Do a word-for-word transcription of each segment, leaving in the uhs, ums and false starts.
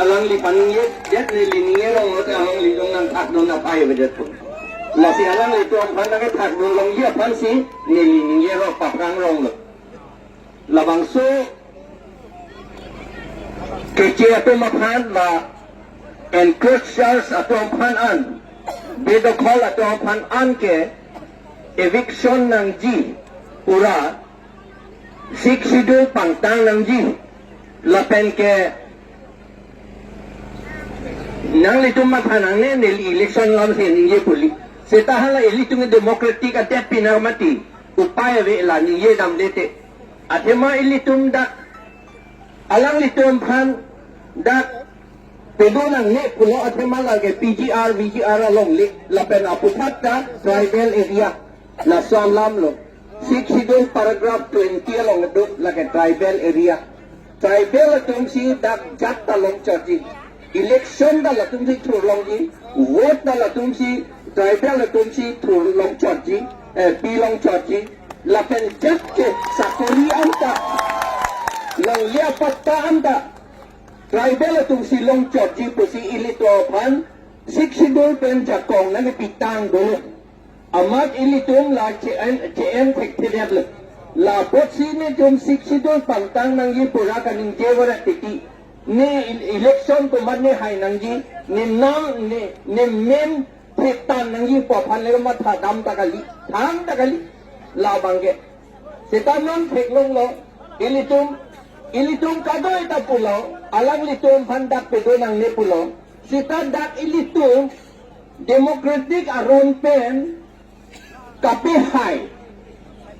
Alangli paningje det, neli ningje rong lote alanglitum nangthakdun apei avedet pu. Lasi alanglitum aphan nangkethakdun longji aphansi neli ningje rong, paphrang ronglo. Labangso keche atum aphan la encroachers atum aphan an, bedokhol atum aphan an ke eviction nangji, pura Sixth Schedule pangtang nangji, lapen ke nanglitum matha nangne, neli election alamsi ningje puli. Seta hala ilitum democratic adet pinang mati, upei ave la ningje damde te. Athema ilitum dak, alanglitum aphan dak pedun nangne pulo, athema lake P G R, V G R alongle, lapen aphuthak ta tribal area. Laso alamlo. Sixth Schedule paragraph twenty along do, lake tribal area. Tribal atumsi dak jat ta longchotji. Election ta latumsi thurlongji. Vote ta latumsi, tribal atumsi thurlongchotji. Eh, pilongchotji. Lapen jat ke sakori anta, longle apatta anta tribal atumsi longchotji pusi ilitum aphan Sixth Schedule pen jakong nangkepitang dolo. Amat ilitum la che-en, che-en thekthedetlo. La apotsi netum Sixth Schedule pangtang nangji pura kaningje varet titi. Ne el-, election komat ne hai nangji, ne nam, ne, ne men thetan nangji pu aphan le matha dam ta kali, thang ta kali. Labang ke. Seta non theklonglo, ilitum, ilitum kadoi ta pulo, alanglitum aphan dak pedun nangne pulo. Seta dak ilitum democratic aron pen kapehai,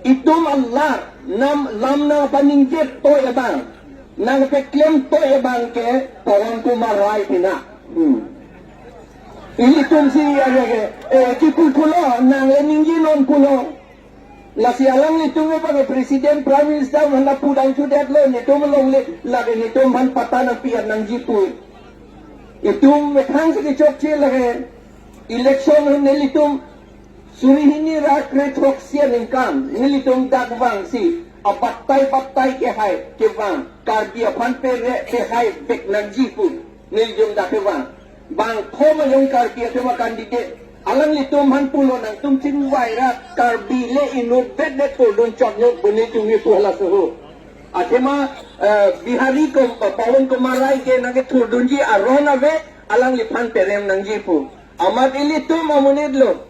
itum alar, nam lam nangpaningje toi abang, nangpaklem toi abang ke Pawan Kumar Rai pina. Hmm. Ilitumsi area ke, eh, kipu pulo, nang le ningjenon pulo. Lasi alanglitum ke pakai President, Prime Minister mana pudang chudet lo, netum longle, lake netum aphan patta nangpi-et nangji pu. Itum methang si kechokche lake election nelitum suri hini ra kre throksi aningkan, nelitum dak vangsi, abattai battai kehai, kevang, Karbi aphan pere, pehai vek nangji pu, nelitum dak kevang. Bang kho ma jong Karbi atum a-candidate. Alanglitum aphan pulo nangtum chingvai ra Karbi le inutvet det thurdun chot nyok boni chungi pu halaso ho. Athema, eh, Bihari Kum-, Pawan Kumar Rai ke nangkethurdunji aron ave, alangliphan perem nangji pu. Amat ilitum amonit lo.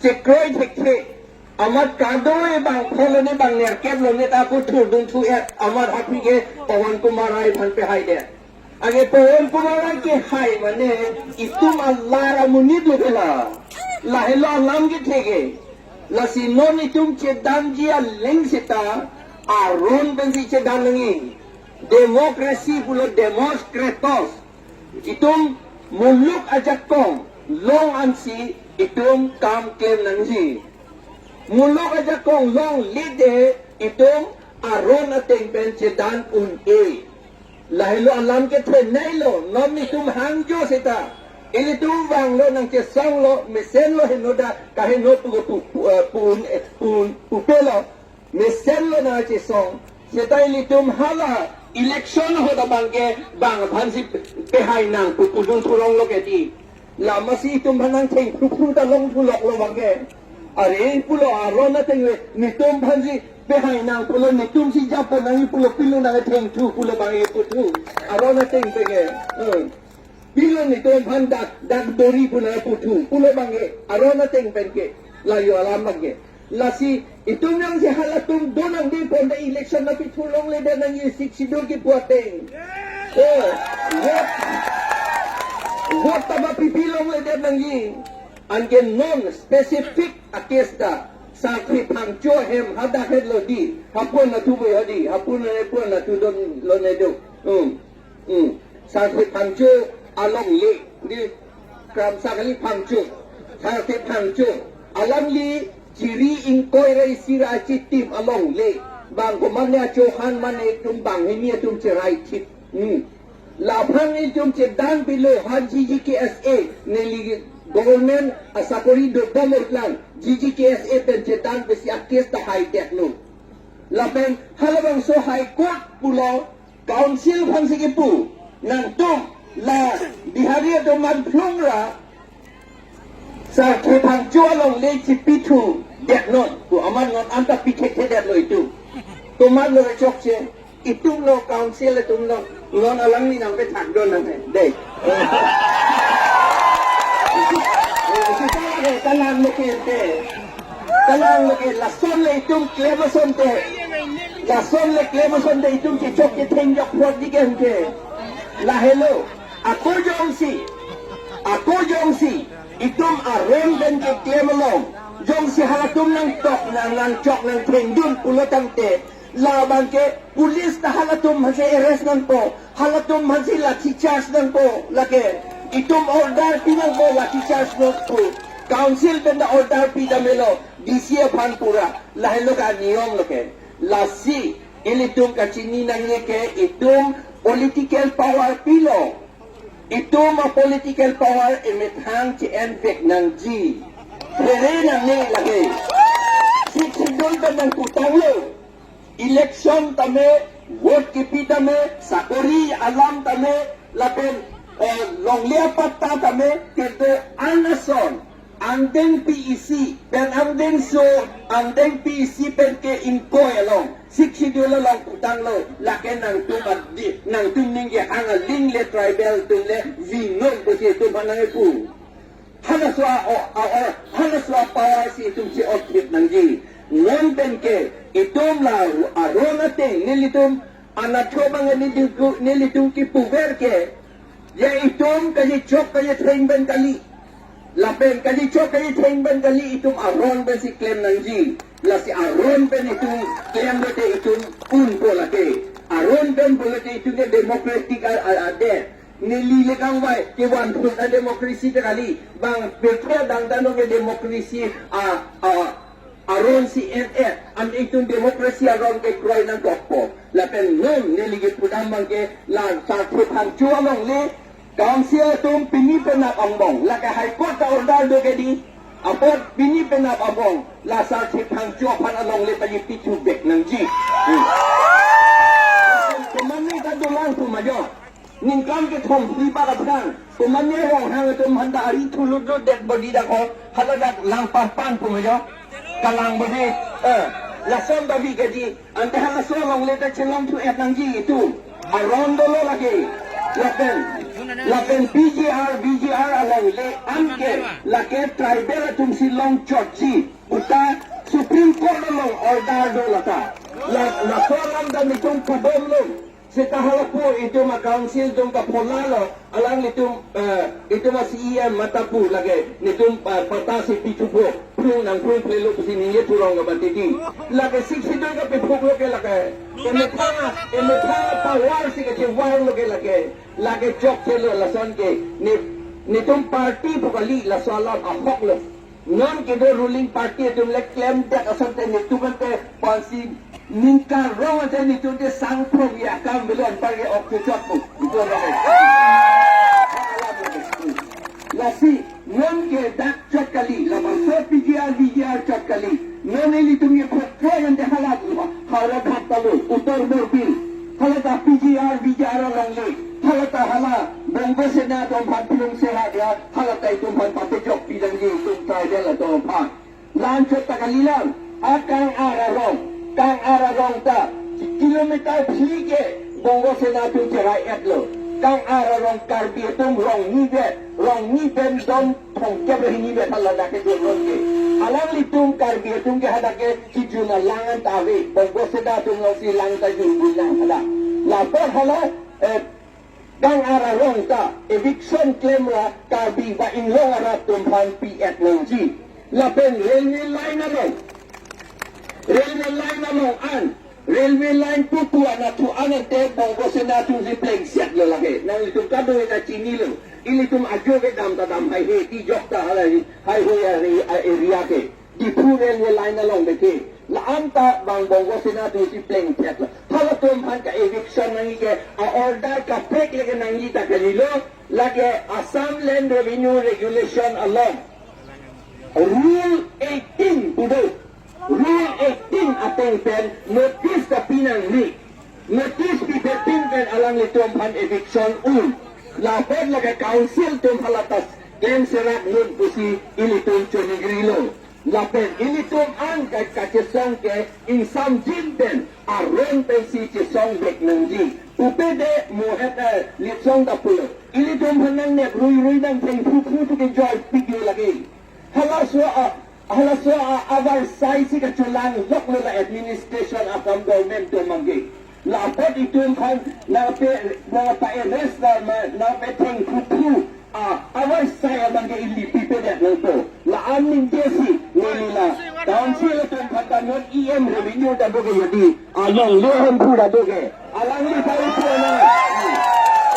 Chekroi thekthe. Amat kadoi bang pho lone bang nerkep lone ta ako thurdun thu-et. Amat aphi ke Pawan Kumar Rai aphan pehai det. Anke Pawan Kumar Rai kehai mane itum alar amonit lo ke la. Lahelo alam kethe ke. Lasi non itum chedanji aleng seta aron pensi chedan nangji. Democracy pulo demos kratos. Itum muluk ajakong long ansi itum kam klem nangji. Muluk ajakong longle te itum aron ateng pen chedan un-e. Lahelo alam kethe nai lo, non itum hangjo seta. Ilitum vanglo nangchesonglo, mesenlo henoda, kaheno pu, pu, pu, eh, pu, eh, pu, pupelo. Mesenlo nangchesong. Seta ilitum hala election ahut abang ke bang aphansi pehai nang pu pudun thurong lo ke di. Lamasi itum aphan nangtheng phru phru ta long thulok lo bang ke. Are pulo aron ateng le netum aphansi pehai nang pulo netumsi japo nang pulo pilo nangtheng thu pulo bang e pu thu. Aron ateng pen ke. Hmm. Pilo netum aphan dak, dak dori pu nangpu thu pulo bang e. Aron ateng pen ke. La yo alam bang ke. Lasi itum jongsi halatum do nangdi pon ta election nangpi thulongledet nangji Sixth Schedule kipu ateng. Oh, vote. Vote ta ma pipi longledet nangji. Anke non specific a-case ta. Sarthe Phangcho ahem hadak het lo di. Hapon na thu boi hadi. Hapon na pon na thu don lo ne do. Hmm. Hmm. Sarthe Phangcho alongle, di Kramsa kali Phangcho. Sarthe Phangcho. Alangli chiri ingkoi ra isi ra achitim alongle. Bang komatne achohan mane itum banghini atum cherai chit. Hmm. Laphan itum chedan pilo ha G G K S A neli government asakori dobom lang G G K S A pen chedan pesi a-case ta hai tek lo. Lapen halabangso High Court pulo Council aphansi kipu, nangtum La Bihari atum aphan phlung ra, Sarthe Phangcho alongle chipithu detnon, to amat non anta pithekthe detlo itum. Tomatlo chokche, itumlo council atumlo, non alangli nangpethakdun nang he. Dei. Kalang lo ke te. Kalang lo ke, lason le itum klem asonte. Lason le klem asonte itum chechok chetheng jok phrot di ke te. Lahelo. Ako jongsi, ako jongsi itum aron pen keklem along, jongsi halatum nangtok nang nangchok nangthengdun pulo tangte, labang ke police ta halatum aphansi arrest nangpo, halatum aphansi lathi charge nangpo, lake itum order pi nangpo lathi charge nangpo, council pen ta order pi damelo, D C aphan pura, lahelo ke aniyom lo ke. Lasi ilitum kachini nangji ke itum political power pilo. Itum a-political power emethang che-envek nangji. Phere nangne lake. Sixth Schedule pen nangputanglo. Election tame, vote kipi tame, sakori alam tame, lapen, eh, longle apatta tame, kedo-an ason. Angdeng P E C pen angdengso, angdeng P E C pen ke ingkoi along, Sixth Schedule along putanglo, lake nangtum adi, nangtum ningje hang aling le tribal atum le vinon pusi itum aphan nangpu. Halaso a, o, a, o, halaso a power si itum si othip nangji. Non pen ke itum la aron ateng nelitum anatthu abang nelitum, nelitum kipuver ke, ya itum kachechok kachetheng pen kali. Lapen kachechok kachetheng pen kali, itum aron pensi klem nangji. Lasi aron pen itum klem lote itum unpo lake. Aron pen pulote itum ke democratic a, a, adet. Neli le kangvai kevan phut a-democracy ta kali. Bang petra dang tano ke democracy a, a, aron si et et, an itum democracy aron kekroi nangkokpo. Lapen non neli kepudam abang ke la Sarthe Phangcho alongle, council atum pini penap angbong, lake High Court ta order do ke di, apot pini penap angbong, la Sarthe Phangcho aphan alongle pajipithu vek nangji. Hmm. Komatne ta dolang pu ma jo. Ningkan kethom phli bak aphrang, komatne Ronghang atum aphan ta ari thulutlo dead body dak ho, hala dak lang parpan pu ma jo. Kalang body, eh, lason babi gaji, ante halaso alongle ta chelongthu et nangji itum. Aron dolo lake. Lapen, lapen P G R, V G R alongle anke, lake tribal atum si longchotji puta Supreme Court along order do lata. La, laso alam ta nelitum pudamlo. Seta halapu itum a-council atum kapholalo, alanglitum, eh, itum a-C E M mata pu lake, nelitum, eh, patta si pithupo, phlung nangphlung phlelo pusi ningje thurong kabatiti. Lake Sixth Schedule kapephuklo ke lake, emethang, emethang power si kachevarlo ke lake, lake chokchelo lason ke, ne, nelitum party pu kali laso alam ahoklo. Non kedo ruling party atum le klemdet asonte nelitum ante pensi ningkarong ante nelitum te sangphrong ya kam belon parke ok chuchok pu. Itum ante. Lasi non ke dak chot kali, labangso P G R, V G R chot kali. Non ilitum ye khokpoi ante hala tu, hala dak talu, utor mobil. Hala ta P G R, V G R alongle. Hala ta hala Bongo Sena atum aphan phlung sehat ya. Hala ta itum aphan papejok pidamji itum tribal atum aphan. La-an chot ta kalilang, a Kang-ar arong, Kang-ar arong ta kilometer phli ke Bongo Sena atum cherai-etlo. Kang-ar arong Karbi atum rong nivet, rong nivet dom thomkep ra hini vet hala dak ke dun ke. Alanglitum Karbi atum ke hadak ke kijun alang an ta ave, Bongo Sena atum alongsi lang ta junbui lang hadak. Lapen hala, eh, Kang-ar arong ta eviction klem ra Karbi ba inglong arat atum aphan pi-et nangji. Lapen railway line along, railway line along an, railway line pupu anatthu an ante Bongo Sena atum si plengsetlo lake. Nanglitum kadokave ta chinilo. Ilitum ajo kedam ta dam haihe, tijok ta halai, haihe area, area ke. Diphu railway line along beke. La-an ta bang Bongo Sena atum si plengthetlo. Halatum aphan ka-eviction nangji ke, a-order kaprek lake nangji ta kalilo, lake Assam Land Revenue Regulation along Rule eighteen pu do. Rule eighteen ateng pen notice kapi nangji. Notice pipepin pen alanglitum aphan eviction un. Lapen lake council atum halatas klem serak non pusi ilitum choningri lo. Lapen ilitum an ka kachesong ke ingsamjin pen aron pensi chesong vek nangji. Pupe de mohet, eh, litsong ta pulo. Ilitum aphan nangnep ruirui nangtheng phuphu tu ke joy pik yo lake. Halaso a, halaso a, avarsai si kachelang loklo la administration akam government atum abangke. La apot itum aphan nangpe, nangpa-arrest nangma, nangpetheng phuphu a, avarsai abangke ili pipedet nangpo. La an ningjesi neli la council atum aphan ta non E M revenue ta doke jadi. Along le Hemphu ta doke. Alangli pai pu ana.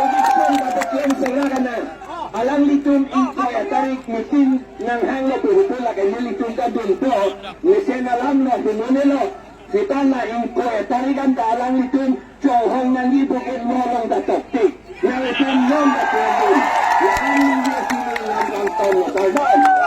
Eviction ta doke klem serak ana. Alanglitum ingkoi atarik meeting nanghanglo pu hotel lake nelitum ta dunpo. Mesen alam lo, dunone lo. Seta la ingkoi atarik anta alanglitum chonghong nangji pu gate along ta toktik. Nang itum non ta kuamun. Yang ningjesi neli lam rangtong lo. Kalbam.